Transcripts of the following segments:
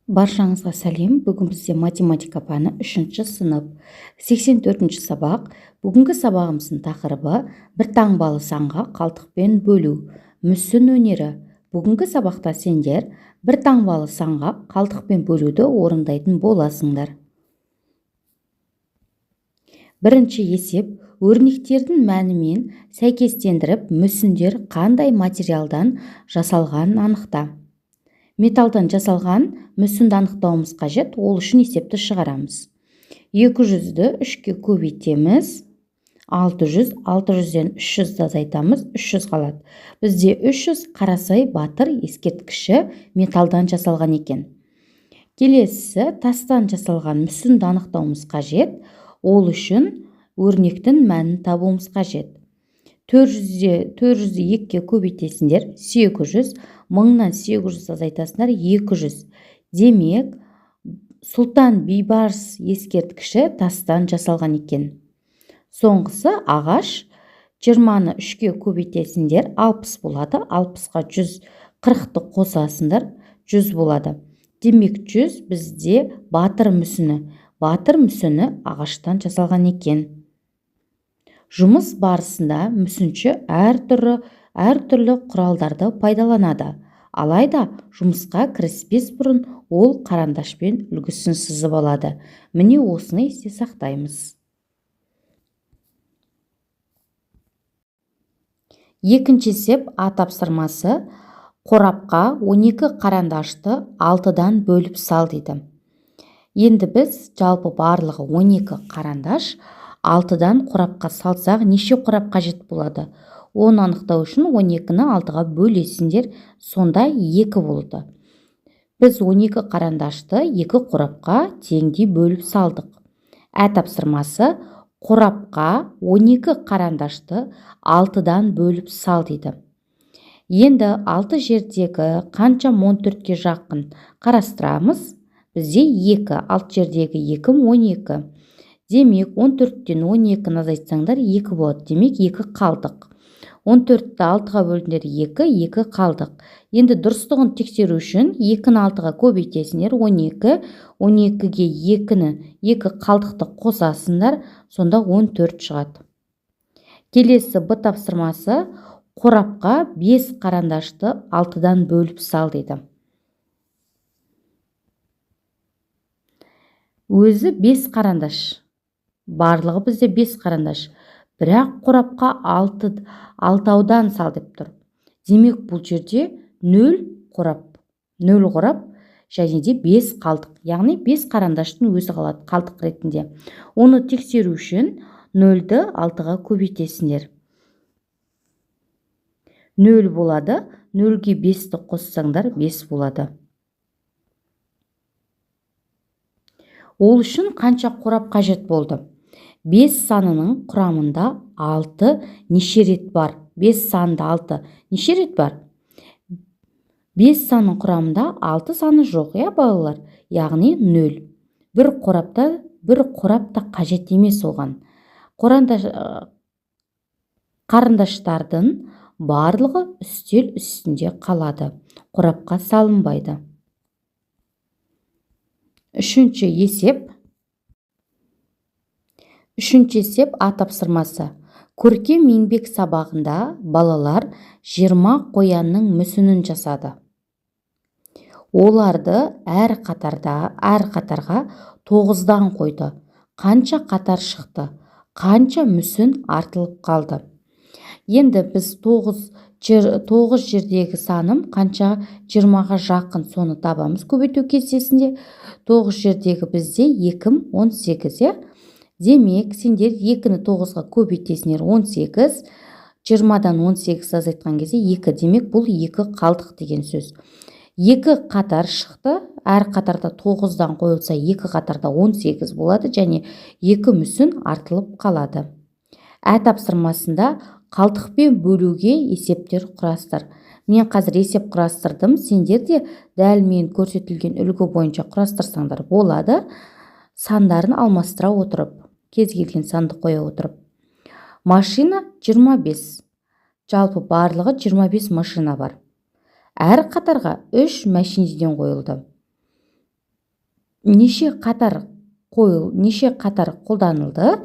Баршаңызға сәлем! Бүгін бізде математика пәні, үшінші сынып, 84-ші сабақ. Бүгінгі сабағымыздың тақырыбы: бір таңбалы санға қалдықпен бөлу, мүсін өнері. Бүгінгі сабақта сендер бір таңбалы санға қалдықпен бөлуді орындайтын боласыңдар. Бірінші есеп: өрнектердің мәнімен сәйкестендіріп, мүсіндер қандай материалдан жасалғанын анықта. Металдан жасалған мүсінді анықтауымыз қажет. Ол үшін есепті шығарамыз. 200-ді 3-ке көбейтеміз, 600. 600-ден 300-ді азайтамыз, 300 қалады. Бізде 300. Қарасай батыр ескерткіші металдан жасалған екен. Келесісі: тастан жасалған мүсінді анықтауымыз қажет. Ол үшін өрнектің мәнін табуымыз қажет. 400-ді 2-ке көбейтесіңдер, 800. 1000-нан 800 азайтасыңдар, 200. Демек, Сұлтан Бейбарыс ескерткіші тастан жасалған екен. Соңғысы ағаш. 20-ны 3-ке көбейтесіңдер, 60 болады. 60-қа 140-ты қосасыңдар, 100 болады. Демек, 100 бізде батыр мүсіні. Батыр мүсіні ағаштан жасалған екен. Жұмыс барысында мүсінші әртүрлі құралдарды пайдаланады. Алайда жұмысқа кіріспес бұрын ол қарандашпен үлгісін сызып алады. Міне, осыны есте сақтаймыз. Екінші есеп, А тапсырмасы: қорапқа 12 қарандашты 6-дан бөліп сал дейді. Енді біз жалпы барлығы 12 қарандаш, 6-дан қорапқа салсақ, неше қорап қажет болады? Оны анықтау үшін 12-ні 6-ға бөлесіңдер, сонда 2 болды. Біз 12 қарандашты 2 қорапқа теңдей бөліп салдық. Ә тапсырмасы: қорапқа 12 қарандашты 6-дан бөліп сал дейді. Енді 6 жердегі қанша 14-ке жақын, қарастырамыз. Бізде 2, 6 жердегі 2, 12. Демек, 14-тен 12-ні азайтсаңдар, 2 болады. Демек, 2 қалдық. 14-ті 6-ға бөлдіңдер, 2, 2 қалдық. Енді дұрыстығын тексеру үшін 2-ні 6-ға көбейтесіңдер, 12. 12-ге 2-ні, 2 қалдықты қосасыңдар, сонда 14 шығады. Келесі Б тапсырмасы: қорапқа 5 қарандашты 6-дан бөліп сал дейді. Өзі 5 қарандаш. Барлығы бізде 5 қарандаш. Бірақ қорапқа 6-алтаудан сал деп тұр. Демек, бұл жерде 0 қорап, 0 қорап және де 5 қалдық. Яғни 5 қарандаштың өзі қалады қалдық ретінде. Оны тексеру үшін 0-ді 6-ға көбейтесіңдер. 0 болады. 0-ге 5-ті қоссаңдар, 5 болады. Ол үшін қанша қорап қажет болды? 5 санының құрамында 6 неше рет бар? 5 санында 6 неше рет бар? 5 санның құрамында 6 саны жоқ, иә, балалар? Яғни 0. Бір қорапта, бір қорап та қажет емес оған. Қарындаштардың барлығы үстел үстінде қалады, қорапқа салынбайды. Үшінші есеп. Үшінші есеп, А тапсырмасы: көркем еңбек сабағында балалар 20 қоянның мүсінін жасады. Оларды әр қатарда, әр қатарға 9-дан қойды. Қанша қатар шықты? Қанша мүсін артылып қалды? Енді біз 9 жердегі саным қанша 20-ға жақын, соны табамыз көбейту кестесінде. 9 жердегі бізде 2, 18, иә. Демек, сендер 2-ні 9-ға көбейтесіңдер, 18. 20-дан 18 азайтқан кезде 2. Демек, бұл 2 қалдық деген сөз. 2 қатар шықты. Әр қатарда 9-дан қойылса, 2 қатарда 18 болады және 2 мүсін артылып қалады. Ә тапсырмасында қалдықпен бөлуге есептер құрастыр. Мен қазір есеп құрастырдым. Сендер де дәл мен көрсетілген үлгі бойынша құрастырсаңдар болады. Сандарын алмастыра отырып, кез келген санды қоя отырып. Машина 25. Жалпы барлығы 25 машина бар. Әр қатарға 3 мәшинеден қойылды. Неше қатар неше қатар қолданылды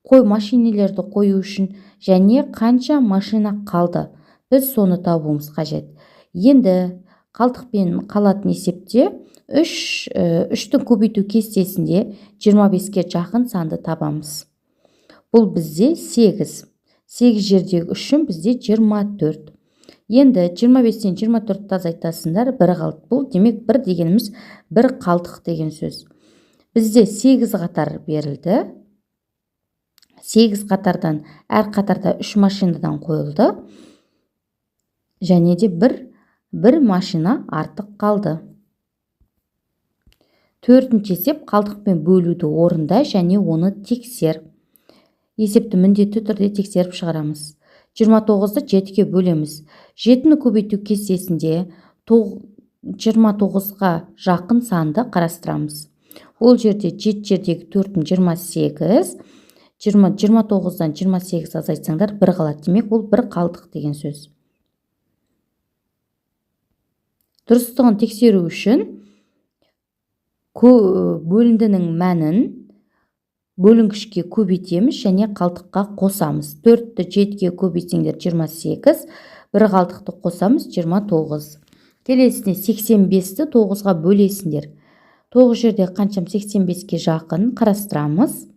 қой машинелерді қою үшін және қанша машина қалды, біз соны табуымыз қажет. Енді қалдықпен қалатын есепте 3-тің көбейту кестесінде 25-ке жақын санды табамыз. Бұл бізде 8. 8 жердегі 3 бізде 24. Енді 25-тен 24-ті азайтасыңдар, 1 қалды. Бұл демек 1 дегеніміз 1 қалдық деген сөз. Бізде 8 қатар берілді. 8 қатардан әр қатарда 3 машинадан қойылды. Және де бір машина артық қалды. Төртінші есеп қалдықпен бөлуді орында және оны тексер. Есепті міндетті түрде тексеріп шығарамыз. 29-ды 7-ге бөлеміз. 7-ні көбейту кестесінде 29-ға жақын санды қарастырамыз. Ол жерде 7 жердегі 4-ін 28, 29-дан 28 азайтсаңдар 1 қалады. Демек, ол 1 қалдық деген сөз. Дұрыстығын тексеру үшін бөліндінің мәнін бөлінгішке көбейтеміз және қалдыққа қосамыз. 4-ті 7-ге көбейтсеңдер 28, бір қалдықты қосамыз 29. Келесіне 85-ті 9-ға бөлесіңдер. 9 жерде қаншам 85-ке жақын қарастырамыз.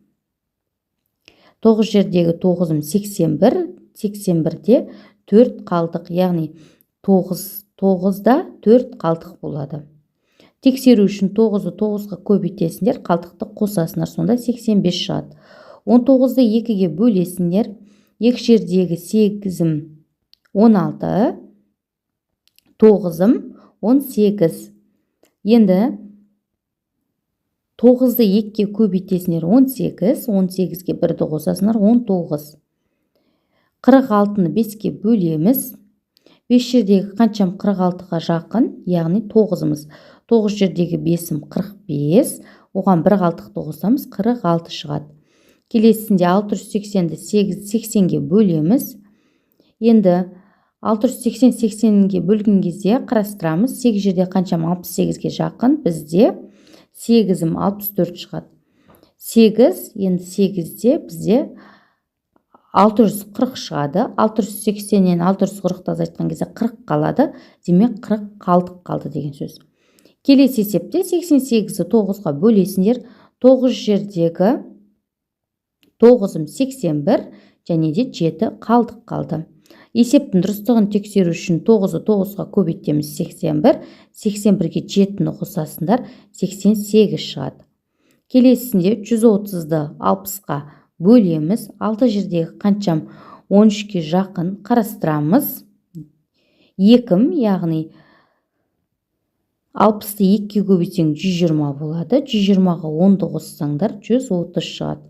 9 жердегі 9-ым 81, 81-де 4 қалдық, яғни 9-да 4 қалдық болады. Тексеру үшін 9-ды 9-ға көбейтесіңдер, қалдықты қосасыңдар, сонда 85 шығады. 19-ды 2-ге бөлесіңдер, 2 жердегі 8-ім 16, 9-ым 18. Енді 9-ды 2-ге көбейтесіңдер 18, 18-ге 1-ді қосасыңдар 19. 46-ны 5-ке бөлеміз. 5 жердегі қаншам 46-ға жақын, яғни 9-ымыз. 9 жердегі 5-ім 45, оған бір қалдықты қосамыз, 46 шығады. Келесінде 680-ді 80-ге бөлеміз. Енді 680 80-ге бөлген кезде қарастырамыз. 8 жерде қаншам 68-ге жақын, бізде 8-ім 64 шығады. 8, енді 8-де бізде 640 шығады. 680-нен 640-ты азайтқан кезде 40 қалады. Демек 40 қалдық қалды деген сөз. Келесі есепте 88-ді 9-ға бөлесіңдер. 9 жердегі 9-ым 81 және де 7 қалдық қалды. Есептің дұрыстығын тексеру үшін 9-ды 9-ға көбейтеміз 81, 81-ге 7-ні қосасыңдар, 88 шығады. Келесінде 130-ды 60-қа бөлеміз. 6 жердегі қаншам 13-ке жақын қарастырамыз. 2-м, яғни 60-ты 2-ге көбейтсең 120 болады. 120-ға 10-ды қоссаңдар 130 шығады.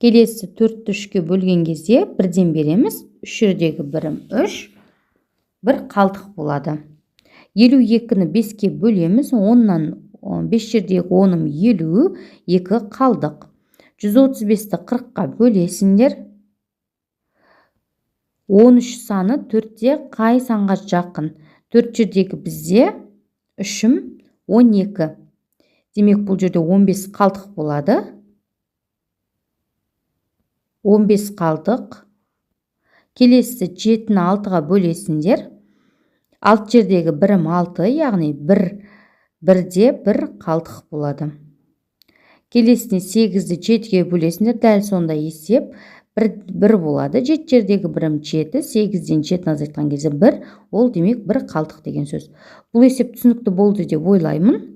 Келесі 4-ті 3-ке бөлген кезде бірден береміз. 3 жердегі бірім 3, бір қалдық болады. 52-ні 5-ке бөлеміз. 10-нан 5 жердегі 10-ым 50, 2 қалдық. 135-ті 40-қа бөлесіңдер. 13 саны 4-те қай санға жақын? 4 жердегі бізде 3-ім 12. Демек, бұл жерде 15 қалдық болады. 15 қалдық. Келесі 7-ні 6-ға бөлесіңдер. 6 жердегі бірім 6, яғни 1-де 1 қалдық болады. Келесіне 8-ді 7-ге бөлесіңдер, дәл сондай есеп 1 болады. 7 жердегі бірім 7, 8-ден 7-ні азайтқан кезде 1, ол демек 1 қалдық деген сөз. Бұл есеп түсінікті болды деп ойлаймын.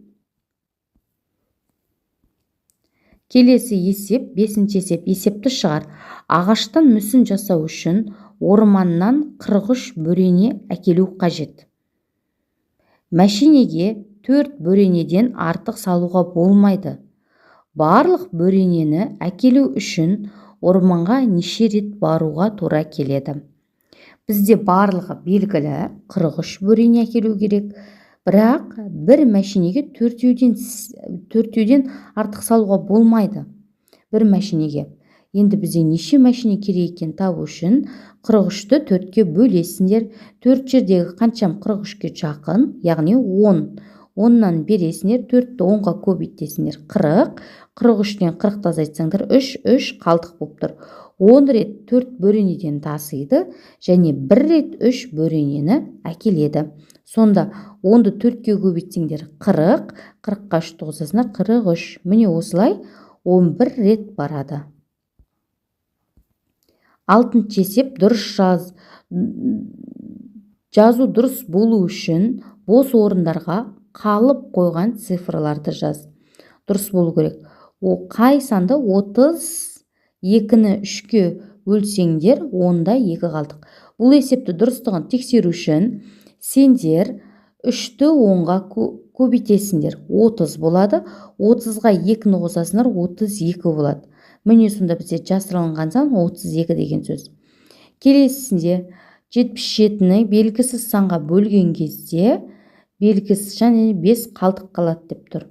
Келесі есеп, 5-ші есеп, есепті шығар. Ағаштан мүсін жасау үшін орманнан 43 бөрене әкелу қажет. Мәшинеге 4 бөренеден артық салуға болмайды. Барлық бөренені әкелу үшін орманға неше рет баруға тура келеді. Бізде барлығы белгілі, 43 бөрене әкелу керек. Бірақ бір мәшинеге төртеуден артық салуға болмайды. Бір мәшинеге. Енді бізде неше мәшине керек екенін табу үшін 43-ті 4-ке бөлесіңдер. 4 жердегі қаншам 43-ке жақын, яғни 10. Оннан бересіңдер, 4-ті 10-ға көбейтесіңдер, 40. 43-тен 40-ты азайтсаңдар, 3, 3 қалдық болып тұр. 10 рет 4 бөренеден тасиды және 1 рет 3 бөренені әкеледі. Сонда 10-ды 4-ке көбейтсеңдер 40, 40-қа 3-ті қосасыңдар 43. Міне осылай 11 рет барады. Алтыншы есеп дұрыс жазу дұрыс болу үшін бос орындарға қалып қойған цифрларды жаз. Дұрыс болу керек. О, қай санды 32-ні 3-ке бөлсеңдер, онда 2 қалдық. Бұл есепті дұрыстығын тексеру үшін сендер 3-ті 10-ға көбейтесіңдер. 30 болады. 30-ға 2-ні қосасыңдар, 32 болады. Міне сонда бізде жасырылған сан 32 деген сөз. Келесісінде 77-ні белгісіз санға бөлген кезде белгісіз және 5 қалдық қалады деп тұр.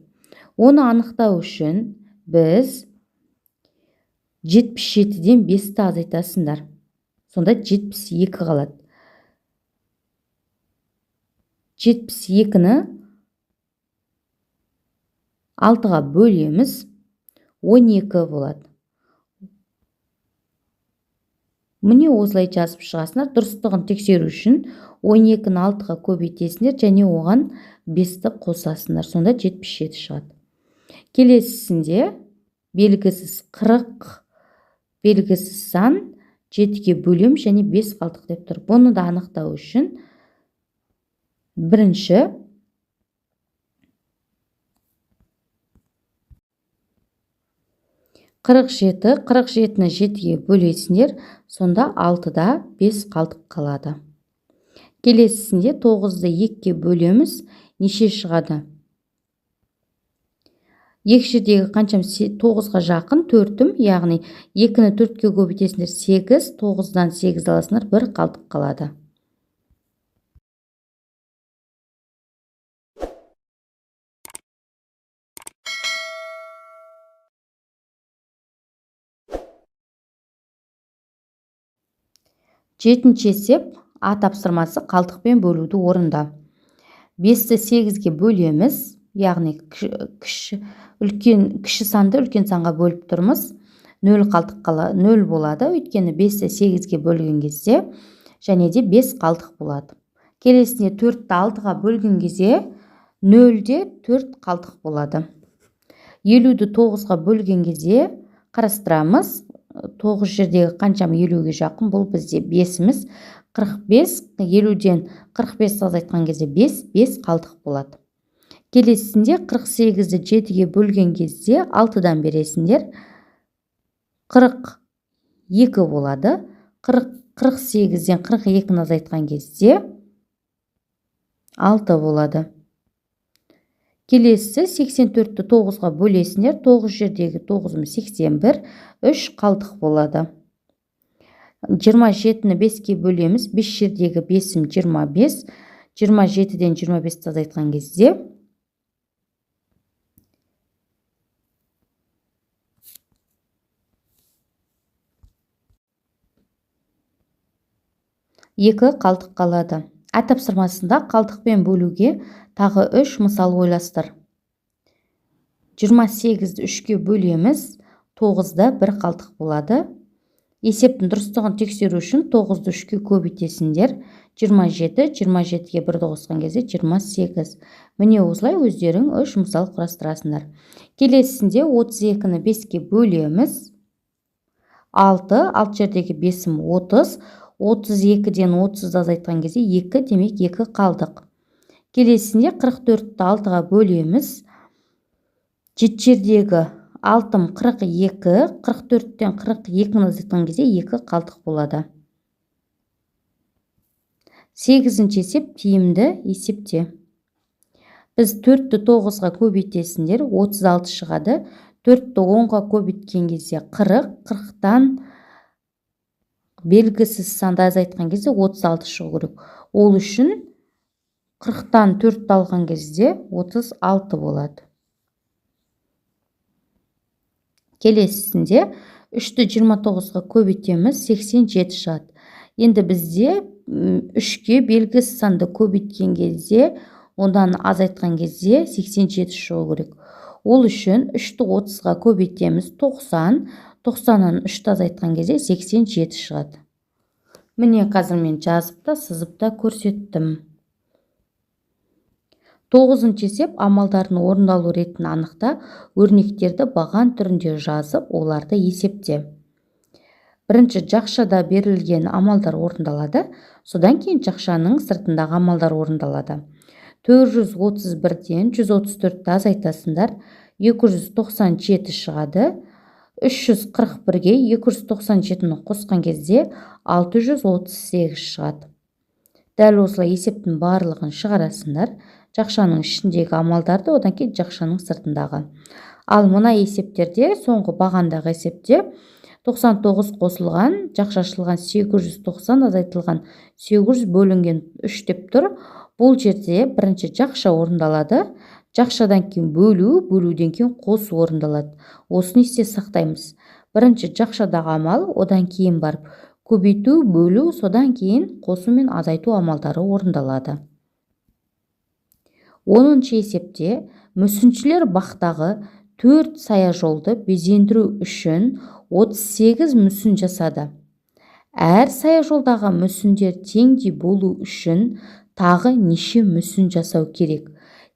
Оны анықтау үшін біз 77-ден 5-ті азайтасыңдар. Сонда 72 қалады. 72-ні 6-ға бөлеміз, 12 болады. Міне осылай жазып шығасыңдар. Дұрыстығын тексеру үшін 12-ні 6-ға көбейтесіңдер және оған 5-ті қосасыңдар. Сонда 77 шығады. Келесісінде белгісіз 40, белгісіз сан 7-ге бөлем және 5 қалдық деп тұр. Бұны да анықтау үшін бірінші 47-ні 7-ге бөлесіңдер, сонда 6-да 5 қалдық қалады. Келесісінде 9-ды 2-ге бөлеміз, неше шығады? 2 жердегі қаншам 9-ға жақын 4-ім, яғни 2-ні 4-ке көбейтесіңдер 8, 9-дан 8 аласыңдар, 1 қалдық қалады. Жетінші есеп А тапсырмасы қалдықпен бөлуді орында. 5-ті 8-ге бөлеміз, яғни кіші санды үлкен санға бөліп тұрмыз. 0 қалдық қала, 0 болады, өйткені 5-ті 8-ге бөлген кезде және де 5 қалдық болады. Келесіне 4-ті 6-ға бөлген кезде 0-де 4 қалдық болады. 50-ді 9-ға бөлген кезде қарастырамыз. 9 жердегі қаншам 50-ге жақын, бұл бізде 5-іміз. 45, 50-ден 45 азайтқан кезде 5, 5 қалдық болады. Келесісінде 48-ді 7-ге бөлген кезде 6-дан бересіңдер. 42 болады. 48-ден 42-ні азайтқан кезде 6 болады. Келесісі 84-ті 9-ға бөлесіңдер. 9 жердегі 9-ым 81, 3 қалдық болады. 27-ні 5-ке бөлеміз. 5 жердегі 5-ім 25. 27-ден 25-ті азайтқан кезде 2 қалдық қалады. Ә тапсырмасында қалдықпен бөлуге тағы 3 мысал ойластыр. 28-ді 3-ке бөлеміз, 9-да 1 қалдық болады. Есептің дұрыстығын тексеру үшін 9-ды 3-ке көбейтесіңдер. 27, 27-ге 1-ді қосқан кезде 28. Міне осылай өздерің 3 мысал құрастырасыңдар. Келесісінде 32-ні 5-ке бөлеміз. 6, 6 жердегі 5-ім 30. 32-ден 30-ды азайтқан кезде 2, демек 2 қалдық. Келесінде 44-ті 6-ға бөлеміз. 7 жердегі 6-ым 42, 44-тен 42-ні азайтқан кезде 2 қалдық болады. 8-ші есеп тиімді есепте. Біз 4-ті 9-ға көбейтесіңдер, 36 шығады. 4-ті 10-ға көбейткен кезде 40, 40-тан белгісіз санды азайтқан кезде 36 шығу керек. Ол үшін 40-тан 4-ті алған кезде 36 болады. Келесісінде 3-ті 29-ға көбейтеміз, 87 шығады. Енді бізде 3-ке белгісіз санды көбейткен кезде Одан азайтқан кезде 87 шығу керек. Ол үшін 3-ті 30-ға көбейтеміз, 90. 90-нан 3-ті азайтқан кезде 87 шығады. Міне, қазір мен жазып та, сызып та көрсеттім. 9-шы есеп. Амалдардың орындалу ретін анықта, өрнектерді баған түрінде жазып, оларды есепте. Бірінші жақшада берілген амалдар орындалады, содан кейін жақшаның сыртындағы амалдар орындалады. 431-ден 134-ті азайтасыңдар, 297 шығады. 341-ге 297-ні қосқан кезде 638 шығады. Дәл осылай есептің барлығын шығарасыңдар. Жақшаның ішіндегі амалдарды, одан кейін жақшаның сыртындағы. Ал мына есептерде, соңғы бағандағы есепте 99 қосылған, жақша ашылған 890 азайтылған 800 бөлінген 3 деп тұр. Бұл жерде бірінші жақша орындалады, жақшадан кейін бөлу, бөлуден кейін қосу орындалады. Осыны есте сақтаймыз. Бірінші жақшадағы амал, одан кейін барып көбейту, бөлу, содан кейін қосу мен азайту амалдары орындалады. 10-шы есепте мүсіншілер бақтағы 4 саяжолды безендіру үшін 38 мүсін жасады. Әр саяжолдағы мүсіндер теңдей болу үшін тағы неше мүсін жасау керек?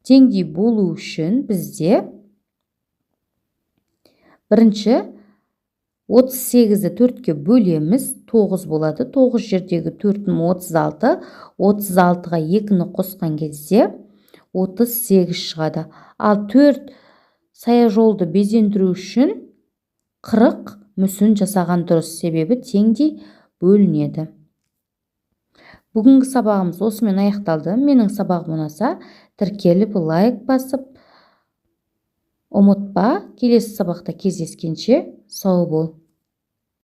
Теңдей болу үшін бізде бірінші 38-ді 4-ке бөлеміз, 9 болады. 9 жердегі 4-ің 36, 36-ға 2-ні қосқан кезде 38 шығады. Ал 4 саяжолды безендіру үшін 40 мүсін жасаған дұрыс, себебі теңдей бөлінеді. Бүгінгі сабағымыз осымен аяқталды. Менің сабағым ұнаса, тіркеліп, лайк басып ұмытпа. Келесі сабақта кездескенше сау бол.